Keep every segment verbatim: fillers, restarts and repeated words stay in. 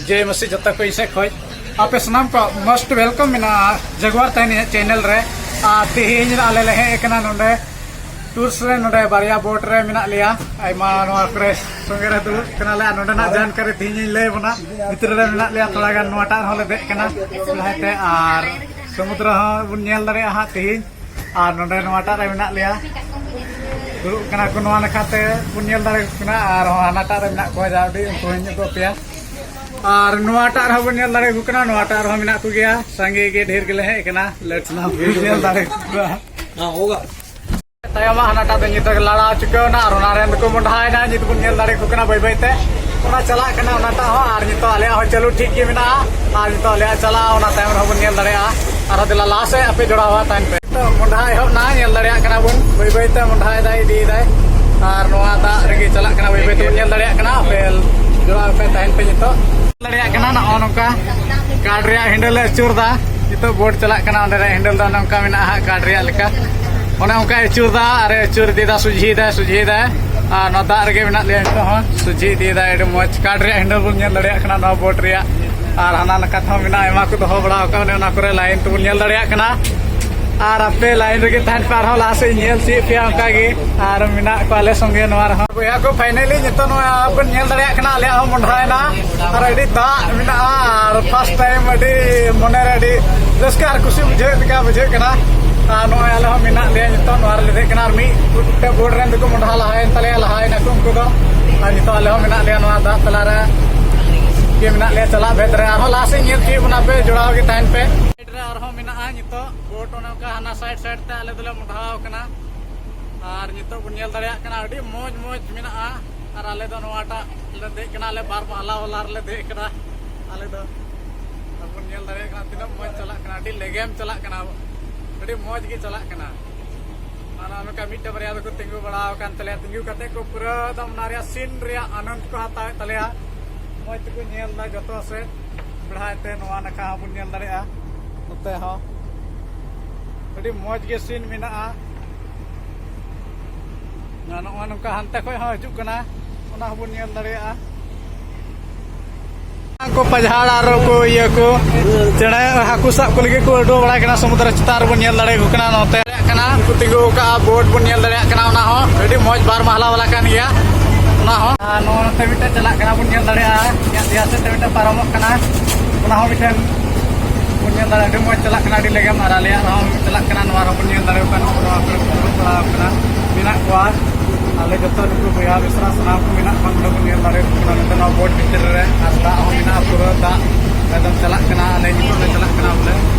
ᱡᱮ ᱢᱟᱹᱥᱤ ᱡᱚᱛᱚ ᱠᱚ ᱤᱧ ᱥᱮᱫ ᱠᱷᱚᱡ ᱟᱯᱮ ᱥᱟᱱᱟᱢ ᱠᱚ most welcome ᱢᱮᱱᱟᱜᱼᱟ ᱡᱟᱜᱣᱟᱨ ᱛᱟᱦᱮᱱ ᱤᱧᱟᱹᱜ ᱪᱮᱱᱮᱞ ᱨᱮ᱾ ᱟᱨ ᱛᱮᱦᱮᱧ ᱟᱞᱮ ᱞᱮ ᱦᱮᱡ ᱟᱠᱟᱱᱟ ᱱᱚᱰᱮ ᱴᱩᱨᱥ ᱨᱮ, ᱱᱚᱰᱮ ᱵᱟᱨᱭᱟ ᱵᱳᱴ ᱨᱮ ᱢᱮᱱᱟᱜ ᱞᱮᱭᱟ᱾ ᱟᱭᱢᱟ ᱱᱚᱣᱟ ᱠᱚᱨᱮ ᱥᱚᱸᱜᱮ ᱨᱮ ᱫᱩᱲᱩᱵ ᱠᱟᱱᱟᱞᱮ᱾ ᱟᱨ ᱱᱚᱰᱮᱱᱟᱜ ᱡᱟᱱᱠᱟᱨᱤ ᱛᱮᱦᱮᱧ ᱤᱧ ᱞᱟᱹᱭ ᱟᱵᱚᱱᱟ᱾ ᱵᱷᱤᱛᱨᱤ ᱨᱮ ᱢᱮᱱᱟᱜ ᱞᱮᱭᱟ ᱛᱷᱚᱲᱟ ᱜᱟᱱ, ᱱᱚᱣᱟᱴᱟᱜ ᱨᱮᱦᱚᱸ ᱞᱮ ᱫᱮᱡ ᱠᱟᱱᱟ ᱞᱟᱦᱟᱛᱮ, ᱟᱨ ᱥᱚᱢᱩᱫᱨᱚ ᱦᱚᱸ ᱵᱚᱱ ᱧᱮᱞ ᱫᱟᱲᱮᱭᱟᱜᱼᱟ ᱦᱟᱸᱜ ᱛᱮᱦᱮᱧ᱾ ᱟᱨ ᱱᱚᱰᱮ ᱱᱚᱣᱟᱴᱟᱜ ᱨᱮ ᱢᱮᱱᱟᱜ ᱞᱮᱭᱟ, ᱫᱩᱲᱩᱵ ᱠᱟᱱᱟ ᱠᱚ ᱱᱚᱣᱟ ᱱᱟᱠᱷᱟ ᱛᱮ, ᱵᱚᱱ ᱧᱮᱞ ᱫᱟᱲᱮ ᱠᱚ ᱠᱟᱱᱟ᱾ ᱟᱨ ᱦᱚᱸ ᱦᱟᱱᱟᱴᱟᱜ ᱨᱮ ᱢᱮᱱᱟᱜ ᱠᱚᱣᱟ ᱡᱟ ᱩᱰᱤᱡ, ᱩᱱᱠᱩ ᱦᱚᱸᱧ ᱩᱫᱩᱜ ᱟᱯᱮᱭᱟ᱾ ᱟᱨ ᱱᱚᱣᱟᱴᱟᱜ ᱨᱮᱦᱚᱸ ᱵᱚᱱ ᱧᱮᱞ ᱫᱟᱲᱮ ᱠᱚ ᱠᱟᱱᱟ, ᱱᱚᱣᱟᱴᱟᱜ ᱨᱮᱦᱚᱸ ᱢᱮᱱᱟᱜ ᱠᱚᱜᱮᱭᱟ, ᱥᱟᱸᱜᱮ ᱜᱮ ᱰᱷᱮᱨ ᱜᱮᱞᱮ ᱦᱮᱡ ᱟᱠᱟᱱᱟ᱾ Let's now ᱧᱮᱞ ᱫᱟᱲᱮ ᱠᱚ ᱠᱟᱱᱟ᱾ ᱛᱟᱭᱚᱢᱟᱜ ᱦᱟᱱᱟᱴᱟᱜ ᱫᱚ ᱧᱤᱫᱟᱹ ᱜᱮ ᱞᱟᱲᱟᱣ ᱪᱩᱠᱟᱹᱣ ᱮᱱᱟ ᱟᱨ ᱚᱱᱟ ᱨᱮᱱ ᱫᱚᱠᱚ ᱢᱚᱸᱰᱷᱟᱭᱮᱱᱟ᱾ ᱱᱤᱛ ᱵᱚᱱ ᱧᱮᱞ ᱫᱟᱲᱮ ᱠᱚ ᱠᱟᱱᱟ ᱵᱟᱹᱭ ᱵᱟᱹᱭ ᱛᱮ᱾ ᱚᱱᱟ ᱪᱟᱞᱟᱜ ᱠᱟᱱᱟ ᱚᱱᱟᱴᱟᱜ ᱦᱚᱸ, ᱟᱨ ᱱᱤᱛᱚᱜ ᱟᱞᱮᱭᱟᱜ ᱦᱚᱸ ᱪᱟᱹᱞᱩ ᱴᱷᱤᱠ ᱜᱮ ᱢᱮᱱᱟᱜᱼᱟ᱾ ᱟᱨ ᱱᱤᱛᱚᱜ ᱟᱞᱮᱭᱟᱜ ᱪᱟᱞᱟᱜᱼᱟ, ᱚᱱᱟ ᱛᱟᱭᱚᱢ ᱨᱮᱦᱚᱸ ᱵᱚᱱ ᱧᱮᱞ ᱫᱟᱲᱮᱭᱟᱜᱼᱟ᱾ ᱟᱨ ᱫᱮᱞᱟ ᱞᱟᱦᱟ ᱥᱮᱫ ᱟᱯᱮ ᱡᱚᱲᱟᱣ ᱛᱟᱦᱮᱱ ᱯᱮ᱾ ᱱᱤᱛᱚᱜ ᱢᱚᱸᱰᱷᱟ ᱮᱦᱚᱵ ᱱᱟ, ᱧᱮᱞ ᱫᱟᱲᱮᱭᱟᱜ ᱠᱟᱱᱟ ᱵᱚᱱ ᱵᱟᱹᱭ ᱵᱟᱹᱭ ᱛᱮ ᱢᱚᱸᱰᱷᱟᱭᱮᱫᱟᱭ, ᱤᱫᱤᱭᱮᱫᱟᱭ᱾ ᱟᱨ ᱱᱚᱣᱟ ᱫᱟᱜ ᱨᱮᱜᱮ ᱪᱟᱞᱟᱜ ᱠᱟᱱᱟ ᱵᱟᱹᱭ ᱵᱟᱹᱭ ᱛᱮᱵᱚᱱ ᱧᱮᱞ ᱫᱟᱲᱮᱭᱟᱜ ᱠᱟᱱᱟ᱾ ᱟᱯᱮ ᱡᱚᱲᱟᱣ ᱯᱮ ᱛᱟᱦᱮᱱ ᱯᱮ ᱱᱤᱛᱚᱜ᱾ ᱧᱮᱞ ᱫᱟᱲᱮᱭᱟᱜ ᱠᱟᱱᱟ ᱱᱚᱜᱼᱚ ᱱᱚᱝᱠᱟ ᱠᱟᱴ ᱨᱮᱭᱟᱜ ᱦᱮᱱᱰᱮᱞ ᱮ ᱟᱹᱪᱩᱨ ᱮᱫᱟ᱾ ᱱᱤᱛᱚᱜ ᱵᱳᱴ ᱪᱟᱞᱟᱜ ᱠᱟᱱᱟ, ᱚᱸᱰᱮ ᱨᱮ ᱦᱮᱱᱰᱮᱞ ᱫᱚ ᱚᱱᱮ ᱚᱱᱠᱟ ᱢᱮᱱᱟᱜᱼᱟ ᱦᱟᱸᱜ, ᱠᱟᱴ ᱨᱮᱭᱟᱜ ᱞᱮᱠᱟ᱾ ᱚᱱᱮ ᱚᱱᱠᱟᱭ ᱟᱹᱪᱩᱨ ᱮᱫᱟ ᱟᱨ ᱮ ᱟᱹᱪᱩᱨ ᱤᱫᱤᱭᱮᱫᱟ, ᱥᱚᱡᱷᱮᱭᱮᱫᱟᱭ, ᱥᱚᱡᱷᱮᱭᱮᱫᱟᱭ᱾ ᱟᱨ ᱱᱚᱣᱟ ᱫᱟᱜ ᱨᱮᱜᱮ ᱢᱮᱱᱟᱜ ᱞᱮᱭᱟ ᱱᱤᱛᱚᱜ ᱦᱚᱸ, ᱥᱚᱡᱷᱮ ᱤᱫᱤᱭᱮᱫᱟᱭ᱾ ᱟᱹᱰᱤ ᱢᱚᱡᱽ ᱠᱟᱴ ᱨᱮᱭᱟᱜ ᱦᱮᱱᱰᱮᱞ ᱵᱚᱱ ᱧᱮᱞ ᱫᱟᱲᱮᱭᱟᱜ ᱠᱟᱱᱟ ᱱᱚᱣᱟ ᱵᱳᱴ ᱨᱮᱭᱟᱜ᱾ ᱟᱨ ᱦᱟᱱᱟ ᱱᱟᱠᱷᱟ ᱛᱮᱦᱚᱸ ᱢᱮᱱᱟᱜᱼᱟ, ᱟᱭᱢᱟ ᱠᱚ ᱫᱚᱦᱚ ᱵᱟᱲᱟ ᱟᱠᱟᱫ, ᱚᱱᱮ ᱚᱱᱟ ᱠᱚᱨᱮ ᱞᱟᱭᱤᱱ ᱛᱮᱵᱚᱱ ᱧᱮᱞ ᱫᱟᱲᱮᱭᱟᱜ ᱠᱟᱱᱟ᱾ ᱟᱨ ᱟᱯᱮ ᱞᱟᱭᱤᱱ ᱨᱮᱜᱮ ᱛᱟᱦᱮᱱ ᱯᱮ, ᱟᱨᱦᱚᱸ ᱞᱟᱦᱟ ᱥᱮᱫ ᱤᱧ ᱧᱮᱞ ᱦᱚᱪᱚᱭᱮᱫ ᱯᱮᱭᱟ ᱚᱱᱠᱟ ᱜᱮ᱾ ᱟᱨ ᱢᱮᱱᱟᱜ ᱠᱚᱣᱟ ᱟᱞᱮ ᱥᱚᱸᱜᱮ ᱱᱚᱣᱟ ᱨᱮᱦᱚᱸ᱾ ᱵᱚᱭᱦᱟ ᱠᱚ, finally ᱱᱤᱛᱚᱜ ᱱᱚᱣᱟ ᱵᱚᱱ ᱧᱮᱞ ᱫᱟᱲᱮᱭᱟᱜ ᱠᱟᱱᱟ, ᱟᱞᱮᱭᱟᱜ ᱦᱚᱸ ᱢᱚᱸᱰᱷᱟᱭᱮᱱᱟ᱾ ᱟᱨ ᱟᱹᱰᱤ ᱫᱟᱜ ᱢᱮᱱᱟᱜᱼᱟ, ᱟᱨ first time ᱟᱹᱰᱤ ᱢᱚᱱᱮᱨᱮ ᱟᱹᱰᱤ ᱨᱟᱹᱥᱠᱟᱹ ᱟᱨ ᱠᱩᱥᱤ ᱵᱩᱡᱷᱟᱹᱣ ᱞᱮᱠᱟ ᱵᱩᱡᱷᱟᱹᱜ ᱠᱟᱱᱟ᱾ ᱟᱨ ᱱᱚᱜᱼᱚᱭ ᱟᱞᱮ ᱦᱚᱸ ᱢᱮᱱᱟᱜ ᱞᱮᱭᱟ ᱱᱤᱛᱚᱜ ᱱᱚᱣᱟ ᱨᱮᱞᱮ ᱫᱮᱡ ᱠᱟᱱᱟ, ᱟᱨ ᱢᱤᱫ ᱜᱚᱴᱮᱡ ᱵᱳᱴ ᱨᱮᱱ ᱫᱚᱠᱚ ᱢᱚᱸᱰᱷᱟ ᱞᱟᱦᱟᱭᱮᱱ ᱛᱟᱞᱮᱭᱟ, ᱞᱟᱦᱟᱭᱮᱱᱟ ᱠᱚ ᱩᱱᱠᱩ ᱫᱚ᱾ ᱟᱨ ᱱᱤᱛᱚᱜ ᱟᱞᱮ ᱦᱚᱸ ᱢᱮᱱᱟᱜ ᱞᱮᱭᱟ ᱱᱚᱣᱟ ᱫᱟᱜ ᱛᱟᱞᱟᱨᱮ ᱜᱮ ᱢᱮᱱᱟᱜ ᱞᱮᱭᱟ, ᱪᱟᱞᱟᱜ ᱵᱷᱮᱫ ᱨᱮ᱾ ᱟᱨᱦᱚᱸ ᱞᱟᱦᱟ ᱥᱮᱫ ᱧᱮᱞ ᱛᱤᱭᱳᱜ ᱵᱚᱱᱟ ᱯᱮ, ᱡᱚᱲᱟᱣ ᱜᱮ ᱛᱟᱦᱮᱱ ᱯᱮ᱾ ᱨᱮ ᱟᱨᱦᱚᱸ ᱢᱮᱱᱟᱜᱼᱟ ᱱᱤᱛᱚᱜ ᱵᱳᱴ, ᱚᱱᱮ ᱚᱱᱠᱟ ᱦᱟᱱᱟ side side ᱛᱮ ᱟᱞᱮ ᱫᱚᱞᱮ ᱢᱚᱸᱰᱷᱟᱣ ᱠᱟᱱᱟ᱾ ᱟᱨ ᱱᱤᱛᱚᱜ ᱵᱚᱱ ᱧᱮᱞ ᱫᱟᱲᱮᱭᱟᱜ ᱠᱟᱱᱟ ᱟᱹᱰᱤ ᱢᱚᱡᱽ ᱢᱚᱡᱽ ᱢᱮᱱᱟᱜᱼᱟ᱾ ᱟᱨ ᱟᱞᱮ ᱫᱚ ᱱᱚᱣᱟᱴᱟᱜ ᱞᱮ ᱫᱮᱡ ᱠᱟᱱᱟ, ᱟᱞᱮ ᱵᱟᱨ ᱢᱟᱦᱞᱟ ᱵᱟᱞᱟ ᱨᱮᱞᱮ ᱫᱮᱡ ᱠᱟᱱᱟ ᱟᱞᱮ ᱫᱚ᱾ ᱟᱨ ᱵᱚᱱ ᱧᱮᱞ ᱫᱟᱲᱮᱭᱟᱜ ᱠᱟᱱᱟ ᱛᱤᱱᱟᱹᱜ ᱢᱚᱡᱽ ᱪᱟᱞᱟᱜ ᱠᱟᱱᱟ, ᱟᱹᱰᱤ ᱞᱮᱜᱮᱢ ᱪᱟᱞᱟᱜ ᱠᱟᱱᱟ, ᱟᱹᱰᱤ ᱢᱚᱡᱽ ᱜᱮ ᱪᱟᱞᱟᱜ ᱠᱟᱱᱟ᱾ ᱟᱨ ᱱᱚᱝᱠᱟ ᱢᱤᱫᱴᱮᱱ ᱵᱟᱨᱭᱟ ᱫᱚᱠᱚ ᱛᱤᱸᱜᱩ ᱵᱟᱲᱟ ᱟᱠᱟᱱ ᱛᱟᱞᱮᱭᱟ, ᱛᱤᱸᱜᱩ ᱠᱟᱛᱮ ᱠᱚ ᱯᱩᱨᱟᱹ ᱮᱠᱫᱚᱢ ᱚᱱᱟ ᱨᱮᱭᱟᱜ scene ᱨᱮᱭᱟᱜ ᱟᱱᱚᱱᱫ ᱠᱚ ᱦᱟᱛᱟᱣᱮᱫ ᱛᱟᱞᱮᱭᱟ᱾ ᱢᱚᱡᱽ ᱛᱮᱠᱚ ᱧᱮᱞ ᱮᱫᱟ ᱡᱚᱛᱚ ᱥᱮᱫ᱾ ᱵᱮᱲᱦᱟᱭ ᱛᱮ ᱱᱚᱣᱟ ᱱᱟᱠᱷᱟ ᱦᱚᱸᱵᱚᱱ ᱧᱮᱞ ᱫᱟᱲᱮᱭᱟᱜᱼᱟ, ᱱᱚᱛᱮ ᱦᱚᱸ ᱟᱹᱰᱤ ᱢᱚᱡᱽ ᱜᱮ scene ᱢᱮᱱᱟᱜᱼᱟ᱾ ᱟᱨ ᱱᱚᱜᱼᱚ ᱱᱚᱝᱠᱟ ᱦᱟᱱᱛᱮ ᱠᱷᱚᱡ ᱦᱚᱸ ᱦᱤᱡᱩᱜ ᱠᱟᱱᱟ, ᱚᱱᱟ ᱦᱚᱸᱵᱚᱱ ᱧᱮᱞ ᱫᱟᱲᱮᱭᱟᱜᱼᱟ᱾ ᱠᱚ ᱯᱟᱡᱷᱟᱲ ᱟᱨ ᱠᱚ ᱤᱭᱟᱹ ᱠᱚ ᱪᱮᱬᱮ ᱦᱟᱹᱠᱩ ᱥᱟᱵ ᱠᱚ ᱞᱟᱹᱜᱤᱫ ᱠᱚ ᱩᱰᱟᱹᱣ ᱵᱟᱲᱟᱭ ᱠᱟᱱᱟ ᱥᱚᱢᱩᱫᱨᱚ ᱪᱮᱛᱟᱱ ᱨᱮᱵᱚᱱ ᱧᱮᱞ ᱫᱟᱲᱮᱭᱟᱠᱚ ᱠᱟᱱᱟ᱾ ᱱᱚᱛᱮ ᱠᱟᱱᱟ ᱩᱱᱠᱩ ᱛᱤᱸᱜᱩ ᱟᱠᱟᱫᱼᱟ, ᱵᱳᱴ ᱵᱚᱱ ᱧᱮᱞ ᱫᱟᱲᱮᱭᱟᱜ ᱠᱟᱱᱟ᱾ ᱚᱱᱟ ᱦᱚᱸ ᱟᱹᱰᱤ ᱢᱚᱡᱽ ᱵᱟᱨ ᱢᱟᱦᱞᱟ ᱵᱟᱞᱟ ᱠᱟᱱ ᱜᱮᱭᱟ᱾ ᱚᱱᱟ ᱦᱚᱸ ᱟᱨ ᱱᱚᱣᱟ ᱱᱚᱛᱮ ᱢᱤᱫᱴᱮᱱ ᱪᱟᱞᱟᱜ ᱠᱟᱱᱟ ᱵᱚᱱ ᱧᱮᱞ ᱫᱟᱲᱮᱭᱟᱜᱼᱟ, ᱤᱧᱟᱹᱜ ᱫᱮᱭᱟ ᱥᱮᱫ ᱛᱮ ᱢᱤᱫᱴᱮᱱ ᱯᱟᱨᱚᱢᱚᱜ ᱠᱟᱱᱟ᱾ ᱚᱱᱟ ᱦᱚᱸ ᱢᱤᱫᱴᱮᱱ ᱵᱚᱱ ᱧᱮᱞ ᱫᱟᱲᱮᱭᱟᱜᱼᱟ, ᱟᱹᱰᱤ ᱢᱚᱡᱽ ᱪᱟᱞᱟᱜ ᱠᱟᱱᱟ, ᱟᱹᱰᱤ ᱞᱮᱜᱮᱢ᱾ ᱟᱨ ᱟᱞᱮᱭᱟᱜ ᱨᱮᱦᱚᱸ ᱪᱟᱞᱟᱜ ᱠᱟᱱᱟ, ᱱᱚᱣᱟ ᱨᱮᱦᱚᱸ ᱵᱚᱱ ᱧᱮᱞ ᱫᱟᱲᱮᱭᱟᱠᱚ ᱠᱟᱱᱟ, ᱱᱚᱣᱟ ᱠᱚᱨᱮ ᱠᱚ ᱫᱩᱲᱩᱵ ᱵᱟᱲᱟ ᱟᱠᱟᱱᱟ, ᱢᱮᱱᱟᱜ ᱠᱚᱣᱟ᱾ ᱟᱞᱮ ᱡᱚᱛᱚ ᱱᱩᱠᱩ ᱵᱚᱭᱦᱟ ᱢᱤᱥᱨᱟ ᱥᱟᱱᱟᱢ ᱠᱚ ᱢᱮᱱᱟᱜ ᱠᱚᱣᱟ ᱱᱚᱰᱮ ᱵᱚᱱ ᱧᱮᱞ ᱫᱟᱲᱮᱭᱟᱠᱚ ᱠᱟᱱᱟ᱾ ᱱᱚᱛᱮ ᱱᱚᱣᱟ ᱵᱳᱴ ᱵᱷᱤᱛᱤᱨ ᱨᱮ ᱟᱨ ᱫᱟᱜ ᱦᱚᱸ ᱢᱮᱱᱟᱜᱼᱟ, ᱯᱩᱨᱟᱹ ᱫᱟᱜ ᱮᱠᱫᱚᱢ ᱪᱟᱞᱟᱜ ᱠᱟᱱᱟ᱾ ᱟᱞᱮ ᱱᱤᱛᱚᱜ ᱞᱮ ᱪᱟᱞᱟᱜ ᱠᱟᱱᱟ ᱵᱚᱞᱮ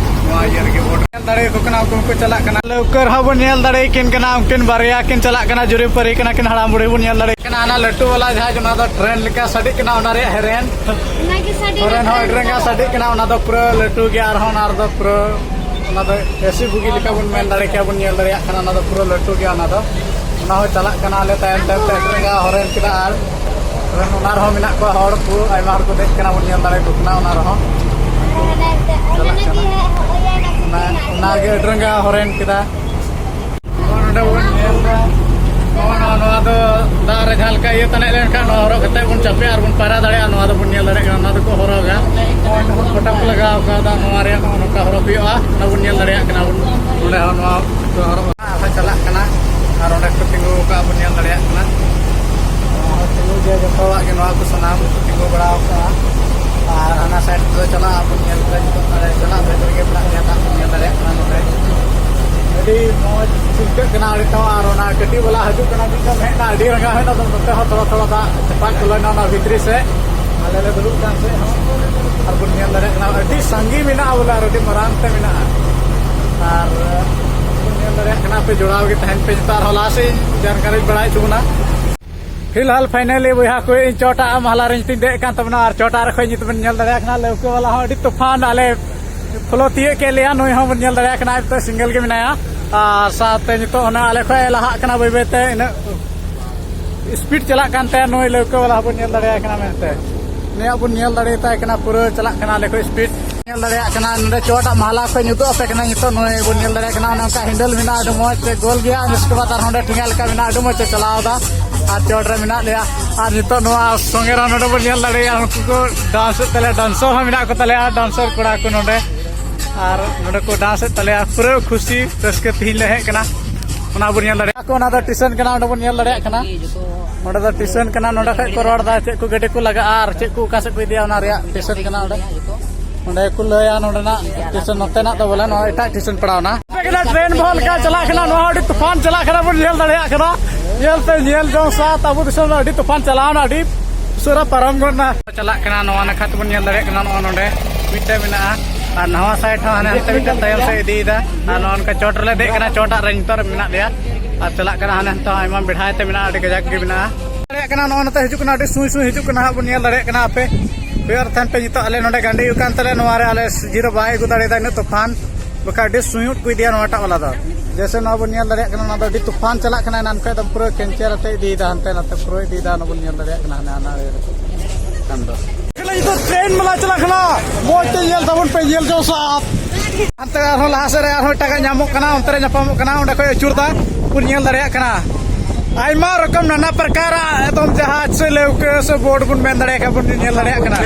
ᱱᱚᱣᱟ ᱤᱭᱟᱹ ᱨᱮᱜᱮ ᱵᱳᱴ ᱧᱮᱞ ᱫᱟᱲᱮᱭᱟᱠᱚ ᱠᱟᱱᱟ, ᱩᱱᱠᱩ ᱦᱚᱸᱠᱚ ᱪᱟᱞᱟᱜ ᱠᱟᱱᱟ᱾ ᱞᱟᱹᱣᱠᱟᱹ ᱨᱮᱦᱚᱸ ᱵᱚᱱ ᱧᱮᱞ ᱫᱟᱲᱮᱭᱟᱠᱤᱱ ᱠᱟᱱᱟ, ᱩᱱᱠᱤᱱ ᱵᱟᱨᱭᱟ ᱠᱤᱱ ᱪᱟᱞᱟᱜ ᱠᱟᱱᱟ, ᱡᱩᱨᱤᱯᱟᱹᱨᱤ ᱠᱟᱱᱟ ᱠᱤᱱ, ᱦᱟᱲᱟᱢ ᱵᱩᱲᱦᱤ ᱵᱚᱱ ᱧᱮᱞ ᱫᱟᱲᱮᱭᱟᱜ ᱠᱟᱱᱟ᱾ ᱚᱱᱟ ᱞᱟᱹᱴᱩ ᱵᱟᱞᱟ ᱡᱟᱦᱟᱸ ᱚᱱᱟ ᱫᱚ ᱴᱨᱮᱱ ᱞᱮᱠᱟ ᱥᱟᱰᱮᱜ ᱠᱟᱱᱟ, ᱚᱱᱟ ᱨᱮᱭᱟᱜ ᱦᱮᱨᱮᱱ ᱚᱱᱟᱜᱮ ᱥᱟᱰᱮ ᱦᱚᱨᱮᱱ ᱦᱚᱸ ᱟᱹᱰᱤ ᱨᱟᱸᱜᱟ ᱥᱟᱰᱮᱜ ᱠᱟᱱᱟ, ᱚᱱᱟ ᱫᱚ ᱯᱩᱨᱟᱹ ᱞᱟᱹᱴᱩ ᱜᱮᱭᱟ᱾ ᱟᱨᱦᱚᱸ ᱚᱱᱟ ᱨᱮᱫᱚ ᱯᱩᱨᱟᱹ ᱚᱱᱟ ᱫᱚ ᱮᱥᱤ ᱵᱩᱜᱤ ᱞᱮᱠᱟ ᱵᱚᱱ ᱢᱮᱱ ᱫᱟᱲᱮ ᱠᱮᱭᱟ, ᱵᱚᱱ ᱧᱮᱞ ᱫᱟᱲᱮᱭᱟᱜ ᱠᱟᱱᱟ᱾ ᱚᱱᱟ ᱫᱚ ᱯᱩᱨᱟᱹ ᱞᱟᱹᱴᱩ ᱜᱮᱭᱟ᱾ ᱚᱱᱟ ᱫᱚ ᱚᱱᱟ ᱦᱚᱸ ᱪᱟᱞᱟᱜ ᱠᱟᱱᱟ, ᱟᱞᱮ ᱛᱟᱭᱚᱢ ᱛᱟᱭᱚᱢ ᱛᱮ ᱟᱹᱰᱤ ᱨᱟᱸᱜᱟ ᱦᱚᱨᱮᱱ ᱠᱮᱫᱟ᱾ ᱟᱨ ᱚᱱᱟ ᱨᱮᱦᱚᱸ ᱢᱮᱱᱟᱜ ᱠᱚᱣᱟ ᱦᱚᱲ ᱠᱚ, ᱟᱭᱢᱟ ᱦᱚᱲ ᱠᱚ ᱫᱮᱡ ᱠᱟᱱᱟ, ᱵᱚᱱ ᱧᱮᱞ ᱫᱟᱲᱮᱭᱟᱠᱚ ᱠᱟᱱᱟ᱾ ᱚᱱᱟ ᱨᱮᱦᱚᱸ ᱪᱟᱞᱟᱜ ᱠᱟᱱᱟ᱾ ᱚᱱᱟ ᱚᱱᱟᱜᱮ ᱟᱹᱰᱤ ᱨᱟᱸᱜᱟ ᱦᱚᱨᱮᱱ ᱠᱮᱫᱟ᱾ ᱱᱚᱜᱼᱚ ᱱᱚᱰᱮ ᱵᱚᱱ ᱧᱮᱞ ᱮᱫᱟ, ᱱᱚᱜᱼᱚ ᱱᱚᱣᱟ, ᱱᱚᱣᱟ ᱫᱚ ᱫᱟᱜ ᱨᱮ ᱡᱟᱦᱟᱸ ᱞᱮᱠᱟ ᱤᱭᱟᱹ ᱛᱟᱱᱮᱡ ᱞᱮᱱᱠᱷᱟᱱ ᱱᱚᱣᱟ ᱦᱚᱨᱚᱜ ᱠᱟᱛᱮ ᱵᱚᱱ ᱪᱟᱯᱮᱜᱼᱟ ᱟᱨ ᱵᱚᱱ ᱯᱟᱭᱨᱟ ᱫᱟᱲᱮᱭᱟᱜᱼᱟ᱾ ᱱᱚᱣᱟ ᱫᱚᱵᱚᱱ ᱧᱮᱞ ᱫᱟᱲᱮᱭᱟᱜ ᱠᱟᱱᱟ, ᱱᱚᱣᱟ ᱫᱚᱠᱚ ᱦᱚᱨᱚᱜᱟ᱾ ᱱᱚᱜᱼᱚᱭ ᱱᱚᱣᱟ ᱯᱷᱳᱴᱳ ᱠᱚ ᱞᱟᱜᱟᱣ ᱠᱟᱫᱟ, ᱱᱚᱣᱟ ᱨᱮᱭᱟᱜ ᱱᱚᱜᱼᱚ ᱱᱚᱝᱠᱟ ᱦᱚᱨᱚᱜ ᱦᱩᱭᱩᱜᱼᱟ, ᱚᱱᱟ ᱵᱚᱱ ᱧᱮᱞ ᱫᱟᱲᱮᱭᱟᱜ ᱠᱟᱱᱟ ᱵᱚᱱ᱾ ᱱᱚᱰᱮ ᱦᱚᱸ ᱱᱚᱣᱟ ᱠᱚ ᱦᱚᱨᱚᱜ ᱟᱨᱦᱚᱸ ᱪᱟᱞᱟᱜ ᱠᱟᱱᱟ ᱟᱨ ᱚᱸᱰᱮ ᱠᱚ ᱛᱤᱸᱜᱩ ᱟᱠᱟᱫᱼᱟ ᱵᱚᱱ ᱧᱮᱞ ᱫᱟᱲᱮᱭᱟᱜ ᱠᱟᱱᱟ᱾ ᱱᱚᱣᱟ ᱦᱚᱸ ᱛᱤᱸᱜᱩ ᱜᱮ ᱡᱚᱛᱚᱣᱟᱜ ᱜᱮ ᱱᱚᱣᱟ ᱠᱚ ᱥᱟᱱᱟᱢ ᱠᱚ ᱛᱤᱸᱜᱩ ᱵᱟᱲᱟ ᱟᱠᱟᱫᱼᱟ᱾ ᱟᱨ ᱦᱟᱱᱟ ᱥᱟᱭᱤᱰ ᱛᱮᱫᱚ ᱪᱟᱞᱟᱜ ᱟᱵᱚᱱ ᱧᱮᱞ ᱠᱟᱛᱮ ᱱᱤᱛᱚᱜ ᱱᱚᱰᱮ ᱪᱟᱞᱟᱜ ᱵᱷᱮᱛᱨᱤ ᱜᱮ ᱢᱮᱱᱟᱜ ᱜᱮᱭᱟ, ᱫᱟᱜ ᱵᱚᱱ ᱧᱮᱞ ᱫᱟᱲᱮᱭᱟᱜ ᱠᱟᱱᱟ ᱱᱚᱰᱮ᱾ ᱟᱹᱰᱤ ᱢᱚᱡᱽ ᱪᱤᱱᱛᱟᱹᱜ ᱠᱟᱱᱟ ᱟᱹᱰᱤ ᱛᱟᱣ᱾ ᱟᱨ ᱚᱱᱟ ᱠᱟᱹᱴᱤᱡ ᱵᱟᱞᱟ ᱦᱤᱡᱩᱜ ᱠᱟᱱᱟ, ᱢᱤᱫ ᱫᱚᱢ ᱦᱮᱡ ᱮᱱᱟ, ᱟᱹᱰᱤ ᱨᱟᱸᱜᱟᱣ ᱦᱮᱡ ᱮᱱᱟ, ᱱᱚᱛᱮ ᱦᱚᱸ ᱛᱷᱚᱲᱟ ᱛᱷᱚᱲᱟ ᱫᱟᱜ ᱪᱟᱯᱟᱫ ᱠᱚ ᱞᱟᱹᱭ ᱚᱱᱟ ᱵᱷᱤᱛᱨᱤ ᱥᱮᱫ᱾ ᱟᱞᱮ ᱞᱮ ᱫᱩᱲᱩᱵ ᱠᱟᱱ ᱥᱮᱫ ᱦᱚᱸ ᱟᱨ ᱵᱚᱱ ᱧᱮᱞ ᱫᱟᱲᱮᱭᱟᱜ ᱠᱟᱱᱟ, ᱟᱹᱰᱤ ᱥᱟᱸᱜᱮ ᱢᱮᱱᱟᱜᱼᱟ ᱵᱚᱞᱮ, ᱟᱨ ᱟᱹᱰᱤ ᱢᱟᱨᱟᱝ ᱛᱮ ᱢᱮᱱᱟᱜᱼᱟ᱾ ᱟᱨ ᱵᱚᱱ ᱧᱮᱞ ᱫᱟᱲᱮᱭᱟᱜ ᱠᱟᱱᱟ, ᱟᱯᱮ ᱡᱚᱲᱟᱣ ᱜᱮ ᱛᱟᱦᱮᱱ ᱯᱮ, ᱱᱮᱛᱟᱨ ᱦᱚᱸ ᱞᱟᱦᱟ ᱥᱮᱫ ᱤᱧ ᱡᱟᱱᱠᱟᱨᱤᱧ ᱵᱟᱲᱟᱭ ᱦᱚᱪᱚ ᱵᱚᱱᱟ᱾ ᱯᱷᱤᱞᱦᱟᱞ finally ᱵᱚᱭᱦᱟ ᱠᱚ, ᱤᱧ ᱪᱚᱴᱟᱜ ᱢᱟᱦᱞᱟ ᱨᱮᱧ ᱛᱤᱧ ᱫᱮᱡ ᱠᱟᱱ ᱛᱟᱵᱚᱱᱟ ᱟᱨ ᱪᱚᱴᱟᱜ ᱨᱮ ᱠᱷᱚᱡ ᱱᱤᱛ ᱵᱚᱱ ᱧᱮᱞ ᱫᱟᱲᱮᱭᱟᱜ ᱠᱟᱱᱟ ᱞᱟᱹᱣᱠᱟᱹ ᱵᱟᱞᱟ ᱦᱚᱸ ᱟᱹᱰᱤ ᱛᱩᱯᱷᱟᱱ ᱟᱞᱮ follow ᱛᱤᱭᱳᱜ ᱠᱮᱫ ᱞᱮᱭᱟ᱾ ᱱᱩᱭ ᱦᱚᱸ ᱵᱚᱱ ᱧᱮᱞ ᱫᱟᱲᱮᱭᱟᱜ ᱠᱟᱱᱟ, ᱟᱡ ᱫᱚ single ᱜᱮ ᱢᱮᱱᱟᱭᱟ᱾ ᱟᱨ ᱥᱟᱶᱛᱮ ᱱᱤᱛᱚᱜ ᱚᱱᱟ ᱟᱞᱮ ᱠᱷᱚᱡ ᱮ ᱞᱟᱦᱟᱜ ᱠᱟᱱᱟ ᱵᱟᱹᱭ ᱵᱟᱹᱭ ᱛᱮ, ᱤᱱᱟᱹᱜ speed ᱪᱟᱞᱟᱜ ᱠᱟᱱ ᱛᱟᱭᱟ᱾ ᱱᱩᱭ ᱞᱟᱹᱣᱠᱟᱹ ᱵᱟᱞᱟ ᱦᱚᱸ ᱵᱚᱱ ᱧᱮᱞ ᱫᱟᱲᱮᱭᱟᱭ ᱠᱟᱱᱟ ᱢᱮᱱᱛᱮ, ᱱᱩᱭᱟᱜ ᱵᱚᱱ ᱧᱮᱞ ᱫᱟᱲᱮᱭᱟᱛᱟᱭ ᱠᱟᱱᱟ, ᱯᱩᱨᱟᱹ ᱪᱟᱞᱟᱜ ᱠᱟᱱᱟ ᱟᱞᱮ ᱠᱷᱚᱡ speed᱾ ᱧᱮᱞ ᱫᱟᱲᱮᱭᱟᱜ ᱠᱟᱱᱟ ᱱᱚᱰᱮ ᱪᱚᱴᱟᱜ ᱢᱟᱦᱞᱟ ᱠᱷᱚᱡ ᱧᱩᱛᱩᱜ ᱟᱯᱮ ᱠᱟᱱᱟ ᱱᱤᱛᱚᱜ᱾ ᱱᱩᱭ ᱵᱚᱱ ᱧᱮᱞ ᱫᱟᱲᱮᱭᱟᱜ ᱠᱟᱱᱟ, ᱚᱱᱮ ᱚᱱᱠᱟ handle ᱢᱮᱱᱟᱜᱼᱟ, ᱟᱹᱰᱤ ᱢᱚᱡᱽ ᱛᱮ ᱜᱳᱞ ᱜᱮᱭᱟ᱾ ᱤᱥᱠᱮ ᱵᱟᱫ ᱟᱨᱦᱚᱸ ᱚᱸᱰᱮ ᱴᱷᱮᱸᱜᱟ ᱞᱮᱠᱟ ᱢᱮᱱᱟᱜᱼᱟ, ᱟᱹᱰᱤ ᱢᱚᱡᱽ ᱮ ᱪᱟᱞᱟᱣ ᱮᱫᱟ᱾ ᱟᱨ ᱪᱚᱴ ᱨᱮ ᱢᱮᱱᱟᱜ ᱞᱮᱭᱟ᱾ ᱟᱨ ᱱᱤᱛᱚᱜ ᱱᱚᱣᱟ ᱥᱚᱸᱜᱮ ᱨᱮ ᱱᱚᱰᱮ ᱵᱚᱱ ᱧᱮᱞ ᱫᱟᱲᱮᱭᱟᱜᱼᱟ, ᱩᱱᱠᱩ ᱠᱚ ᱰᱟᱱᱥ ᱮᱫ ᱛᱟᱞᱮᱭᱟ, ᱰᱟᱱᱥᱟᱨ ᱦᱚᱸ ᱢᱮᱱᱟᱜ ᱠᱚ ᱛᱟᱞᱮᱭᱟ, ᱰᱟᱱᱥᱟᱨ ᱠᱚᱲᱟ ᱠᱚ ᱱᱚᱰᱮ᱾ ᱟᱨ ᱱᱚᱰᱮ ᱠᱚ ᱰᱟᱱᱥ ᱮᱫ ᱛᱟᱞᱮᱭᱟ, ᱯᱩᱨᱟᱹ ᱠᱷᱩᱥᱤ ᱨᱟᱹᱥᱠᱟᱹ ᱛᱮᱦᱮᱧ ᱞᱮ ᱦᱮᱡ ᱠᱟᱱᱟ᱾ ᱚᱱᱟ ᱵᱚᱱ ᱧᱮᱞ ᱫᱟᱲᱮᱭᱟᱜᱼᱟ, ᱚᱱᱟ ᱫᱚ ᱴᱮᱥᱚᱱ ᱠᱟᱱᱟ, ᱚᱸᱰᱮ ᱵᱚᱱ ᱧᱮᱞ ᱫᱟᱲᱮᱭᱟᱜ ᱠᱟᱱᱟ᱾ ᱚᱸᱰᱮ ᱫᱚ ᱴᱮᱥᱚᱱ ᱠᱟᱱᱟ, ᱱᱚᱰᱮ ᱠᱷᱚᱡ ᱠᱚ ᱨᱚᱲ ᱮᱫᱟ ᱪᱮᱫ ᱠᱚ ᱜᱟᱹᱰᱤ ᱠᱚ ᱞᱟᱜᱟᱜᱼᱟ ᱟᱨ ᱪᱮᱫ ᱠᱚ ᱚᱠᱟ ᱥᱮᱫ ᱠᱚ ᱤᱫᱤᱭᱟ, ᱚᱱᱟ ᱨᱮᱭᱟᱜ ᱴᱮᱥᱚᱱ ᱠᱟᱱᱟ᱾ ᱚᱸᱰᱮ ᱚᱸᱰᱮ ᱠᱚ ᱞᱟᱹᱭᱟ ᱱᱚᱰᱮᱱᱟᱜ ᱴᱮᱥᱚᱱ, ᱱᱚᱛᱮᱱᱟᱜ ᱫᱚ ᱵᱚᱞᱮ ᱱᱚᱣᱟ ᱮᱴᱟᱜ ᱴᱮᱥᱚᱱ ᱯᱟᱲᱟᱣᱱᱟ᱾ ᱴᱨᱮᱱ ᱵᱚᱦᱚ ᱞᱮᱠᱟ ᱪᱟᱞᱟᱜ ᱠᱟᱱᱟ, ᱱᱚᱣᱟ ᱟᱹᱰᱤ ᱛᱩᱯᱷᱟᱱ ᱪᱟᱞᱟᱜ ᱠᱟᱱᱟ, ᱵᱚᱱ ᱧᱮᱞ ᱫᱟᱲᱮᱭᱟᱜ ᱠᱟᱱᱟ᱾ ᱧᱮᱞ ᱛᱮ ᱧᱮᱞ ᱡᱚᱝ ᱥᱟᱛ ᱟᱵᱚ ᱫᱤᱥᱚᱢ ᱨᱮ ᱟᱹᱰᱤ ᱛᱩᱯᱷᱟᱱ ᱪᱟᱞᱟᱣᱱᱟ, ᱟᱹᱰᱤ ᱩᱥᱟᱹᱨᱟ ᱯᱟᱨᱚᱢ ᱜᱚᱫ ᱱᱟ᱾ ᱪᱟᱞᱟᱜ ᱠᱟᱱᱟ, ᱱᱚᱣᱟ ᱱᱟᱠᱷᱟ ᱛᱮᱵᱚᱱ ᱧᱮᱞ ᱫᱟᱲᱮᱭᱟᱜ ᱠᱟᱱᱟ, ᱱᱚᱜᱼᱚ ᱱᱚᱰᱮ ᱢᱤᱫᱴᱮᱱ ᱢᱮᱱᱟᱜᱼᱟ᱾ ᱟᱨ ᱱᱟᱣᱟ ᱥᱟᱭᱤᱰ ᱦᱚᱸ ᱦᱟᱱᱮ ᱦᱟᱱᱛᱮ ᱢᱤᱫᱴᱮᱱ ᱛᱟᱭᱚᱢ ᱥᱮᱫ ᱤᱫᱤᱭᱮᱫᱟ᱾ ᱟᱨ ᱱᱚᱜᱼᱚ ᱱᱚᱝᱠᱟ ᱪᱚᱴ ᱨᱮᱞᱮ ᱫᱮᱡ ᱠᱟᱱᱟ, ᱪᱚᱴᱟᱜ ᱨᱮ ᱱᱤᱛᱚᱜ ᱨᱮ ᱢᱮᱱᱟᱜ ᱞᱮᱭᱟ᱾ ᱟᱨ ᱪᱟᱞᱟᱜ ᱠᱟᱱᱟ ᱦᱟᱱᱮ ᱦᱟᱱᱛᱮ ᱦᱚᱸ ᱟᱭᱢᱟ ᱵᱮᱲᱦᱟᱭ ᱛᱮ ᱢᱮᱱᱟᱜᱼᱟ, ᱟᱹᱰᱤ ᱠᱟᱡᱟᱠ ᱜᱮ ᱢᱮᱱᱟᱜᱼᱟ᱾ ᱫᱟᱲᱮᱭᱟᱜ ᱠᱟᱱᱟ, ᱱᱚᱜᱼᱚ ᱱᱚᱛᱮ ᱦᱤᱡᱩᱜ ᱠᱟᱱᱟ, ᱟᱹᱰᱤ ᱥᱩᱭ ᱥᱩᱭ ᱦᱤᱡᱩᱜ ᱠᱟᱱᱟ ᱦᱟᱸᱜ, ᱵᱚᱱ ᱧᱮᱞ ᱫᱟᱲᱮᱭᱟᱜ ᱠᱟᱱᱟ᱾ ᱟᱯᱮ ᱠᱚᱭᱚᱜ ᱛᱟᱦᱮᱱ ᱯᱮ, ᱱᱤᱛᱚᱜ ᱟᱞᱮ ᱱᱚᱰᱮ ᱜᱟᱹᱰᱤ ᱦᱩᱭᱩᱜ ᱠᱟᱱ ᱛᱟᱞᱮ, ᱱᱚᱣᱟ ᱨᱮ ᱟᱞᱮ ᱥᱤᱡᱤ ᱨᱮ ᱵᱟᱭ ᱟᱹᱜᱩ ᱫᱟᱲᱮᱭᱟᱫᱟ ᱤᱱᱟᱹᱜ ᱛᱩᱯᱷᱟᱱ, ᱵᱟᱠᱷᱟᱡ ᱟᱹᱰᱤ ᱥᱩᱭᱩᱴ ᱠᱚ ᱤᱫᱤᱭᱟ ᱱᱚᱣᱟᱴᱟᱜ ᱵᱟᱞᱟ ᱫᱚ᱾ ᱡᱮᱭᱥᱮ ᱱᱚᱣᱟ ᱵᱚᱱ ᱧᱮᱞ ᱫᱟᱲᱮᱭᱟᱜ ᱠᱟᱱᱟ, ᱚᱱᱟ ᱫᱚ ᱟᱹᱰᱤ ᱛᱩᱯᱷᱟᱱ ᱪᱟᱞᱟᱜ ᱠᱟᱱᱟ, ᱮᱱᱟᱱ ᱠᱷᱚᱡ ᱫᱚ ᱯᱩᱨᱟᱹ ᱠᱮᱱᱪᱮᱨ ᱟᱛᱮ ᱤᱫᱤᱭᱮᱫᱟ, ᱦᱟᱱᱛᱮ ᱱᱟᱛᱮ ᱯᱩᱨᱟᱹ ᱤᱫᱤᱭᱮᱫᱟ, ᱚᱱᱟ ᱵᱚᱱ ᱧᱮᱞ ᱫᱟᱲᱮᱭᱟᱜ ᱠᱟᱱᱟ ᱦᱟᱱᱮ ᱦᱟᱱᱟ ᱟᱲᱮ ᱨᱮ᱾ ᱠᱷᱟᱱ ᱫᱚ ᱱᱤᱛᱚᱜ ᱴᱨᱮᱱ ᱵᱟᱞᱟ ᱪᱟᱞᱟᱜ ᱠᱟᱱᱟ, ᱢᱚᱡᱽ ᱛᱮ ᱧᱮᱞ ᱛᱟᱵᱚᱱ ᱯᱮ, ᱧᱮᱞ ᱡᱚᱝ ᱥᱟᱫ᱾ ᱦᱟᱱᱛᱮ ᱟᱨᱦᱚᱸ ᱞᱟᱦᱟ ᱥᱮᱫ ᱨᱮ ᱟᱨᱦᱚᱸ ᱮᱴᱟᱜᱟᱜ ᱧᱟᱢᱚᱜ ᱠᱟᱱᱟ, ᱚᱱᱛᱮ ᱨᱮ ᱧᱟᱯᱟᱢᱚᱜ ᱠᱟᱱᱟ, ᱚᱸᱰᱮ ᱠᱷᱚᱡ ᱟᱹᱪᱩᱨ ᱫᱟ ᱵᱚᱱ ᱧᱮᱞ ᱫᱟᱲᱮᱭᱟᱜ ᱠᱟᱱᱟ᱾ ᱟᱭᱢᱟ ᱨᱚᱠᱚᱢ ᱱᱟᱱᱟ ᱯᱨᱚᱠᱟᱨᱟᱜ ᱮᱠᱫᱚᱢ ᱡᱟᱦᱟᱡᱽ ᱥᱮ ᱞᱟᱹᱣᱠᱟᱹ ᱥᱮ ᱵᱳᱴ ᱵᱚᱱ ᱢᱮᱱ ᱫᱟᱲᱮᱭᱟᱜ ᱠᱷᱟᱱ ᱵᱚᱱ ᱧᱮᱞ ᱫᱟᱲᱮᱭᱟᱜ ᱠᱟᱱᱟ᱾